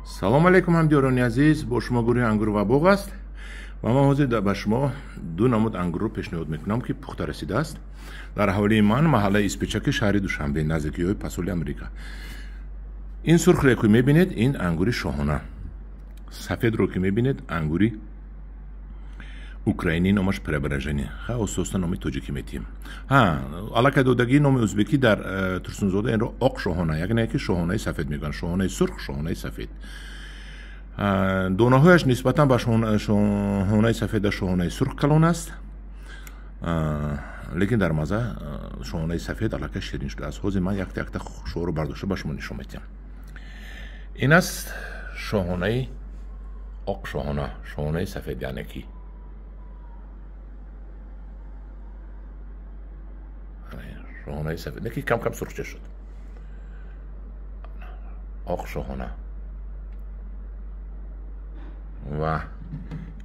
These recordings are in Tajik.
Салом алейкум ҳамдиёрони азиз, бо шумо гурӯҳи ангур ва боғ аст ва ман ҳозир ба шумо ду намуд ангурро пешниҳод мекунам, ки пухта расидааст дар ҳавлии ман, маҳаллаи Испечаки шаҳри Душанбе, наздикиҳои пасоли Амрика. Ин сурхре ки мебинед, ин ангури шоҳона. Сафедро ки мебинед, ангури украинӣ, номаш Преображение. Ха, оста-оста номи тоҷикӣ метиҳем. Ҳа, аллакай додагии номи ӯзбекӣ дар Турсунзода инро оқ шоҳона, яъне ки шоҳонаи сафед мегӯянд. Шоҳонаи сурх, шоҳонаи сафед. Донаҳояш нисбатан ба шоҳонаи сафеда шоҳонаи сурх калон аст, лекин дар маза шоҳонаи сафед аллакай ширин шудааст. Ҳозир ман якта якта шоҳро бардошта ба шумо нишон медиҳам. Ин аст шоҳонаи оқ шоҳона, шоҳонаи сафед, яъне ки шоҳонаи сафед, не ки кам-кам сурхча шуд. Оқ шоҳона. Ва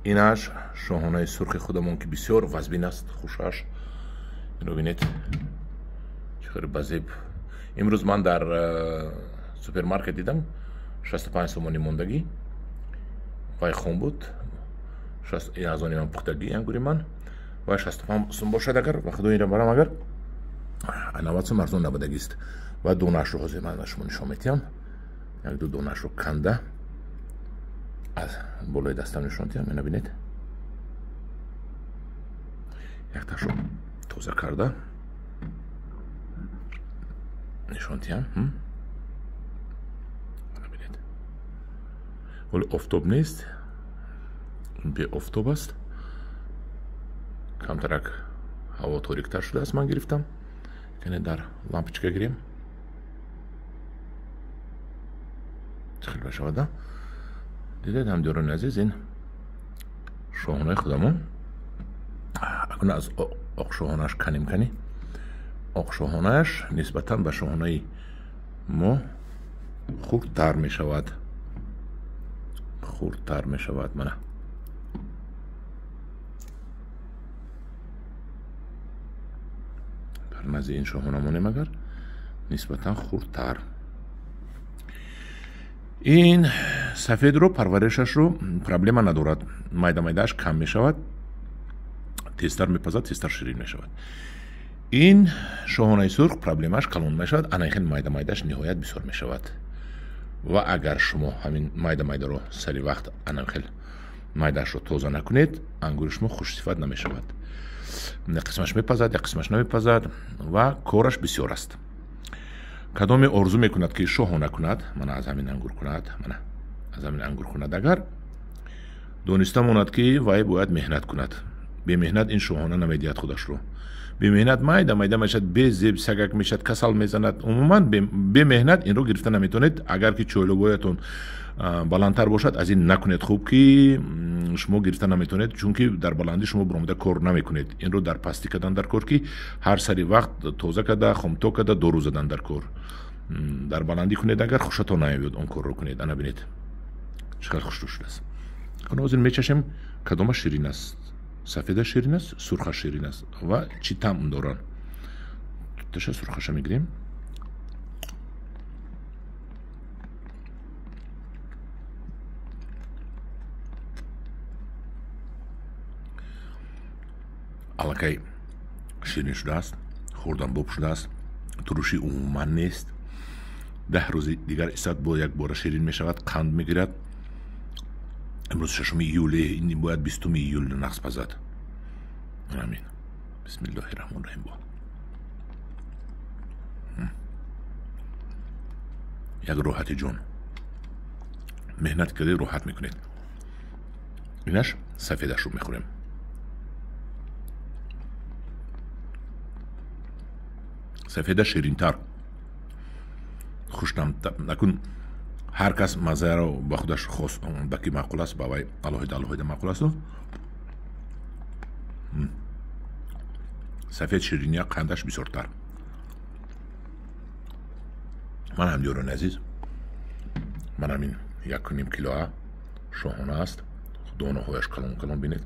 инаш шоҳонаи сурхи худамон, ки бисёр вазбин аст, хушаш. Инро бинед, чӣ хеле базеб. Имрӯз ман дар супермаркет дидам 65 сомонӣ мондагӣ, вай хом буд, аз они ман пухтагӣ ангури ман, вай 65 сом бошад агар, ва худо инро барам агар 90 сом арзон набудагист. Ва донаашро ҳозир ман ба шумо нишон медиҳам. Як ду донаашро канда аз болои дастам нишон диҳам. Ина бинед, якташро тоза карда нишон диҳам. Ина бинед, вале офтоб нест, беофтоб аст, камтарак ҳаво ториктар шудааст. Ман гирифтам, кане дар лампочка гирем, чӣ хел мешавад. Дидед ҳамдиёрони азиз, ин шоҳонаи худамон. Акун аз оқ шоҳонааш канем. Кани оқ шоҳонааш нисбатан ба шоҳонаи мо хурдтар мешавад, хурдтар мешавад. Мана дар назди ин шоҳона монем агар, нисбатан хурдтар. Ин сафедро парваришашро проблема надорад, майда майдааш кам мешавад, тезтар мепазад, тезтар ширин мешавад. Ин шоҳонаи сурх проблемааш калон мешавад, ана хел майда майдааш ниҳоят бисёр мешавад. Ва агар шумо ҳамин майда майдаро сари вақт ана хел майдаашро тоза накунед, ангури шумо хушсифат намешавад. Як қисмаш мепазад, як қисмаш намепазад ва кораш бисёр аст. Кадоме орзу мекунад ки шоҳона кунад, мана аз ҳамин ангур кунад, мана аз ҳамин ангур кунад, агар дониста монад ки вай бояд меҳнат кунад. Бемеҳнат ин шоҳона намедиҳад худашро. Бемеҳнат майда майда мешавад, безеб сагак мешавад, касал мезанад. Умуман бемеҳнат инро гирифта наметавонед. Агар ки чойлобоятон баландтар бошад, аз ин накунед хуб, ки шумо гирифта наметавонед, чунки дар баландӣ шумо баромада кор намекунед. Инро дар пастӣ кардан дар кор, ки ҳар сари вақт тоза карда, хомто карда, дору задан дар кор. Дар баландӣ кунед агар, хушатон намеояд он корро кунед. Ана бинед, чӣ қадр хушрӯ шудааст. Ҳозир мечашем, кадомаш ширин аст. Сафеда ширин аст, сурха ширин аст ва чӣ таъм доранд. Таша сурхаша мегирем. Аллакай ширин шудааст, хӯрдан боб шудааст, турушӣ умуман нест. 10 рӯзи дигар истад, бо як бора ширин мешавад, қанд мегирад. Имрӯз 6 июле, ин бояд 20 июл нақс пазад. Амин. Бисмиллоҳи раҳмони раҳим. Бо як роҳати ҷон, меҳнат кардед, роҳат мекунед. Инаш сафедашро мехӯрем. Сафеда ширинтар, хуштам. Акун ҳар кас маззаро ба худаш хос, ба ки маъқул аст, ба вай алоҳида алоҳида маъқул асту. Сафед шириния, қандаш бисёртар. Ман ҳамдиёрони азиз, ман ҳамин 1.5 килоа шоҳона аст. Донаҳояш калон калон, бинед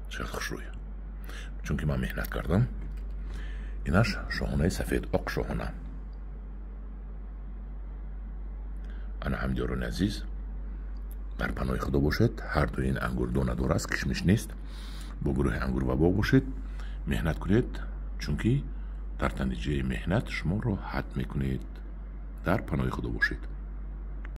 чӣ қадр хушрӯй, чунки ман меҳнат кардам. Инаш шоҳонаи сафед, оқ шоҳона. Ана, ҳамдиёрони азиз, дар паноҳи Худо бошед. Ҳарду ин ангур донадор аст, кишмиш нест. Бо гурӯҳи «Ангур ва боғ» бошед, меҳнат кунед, чунки дар натиҷаи меҳнат шумо роҳат мекунед. Дар паноҳи Худо бошед.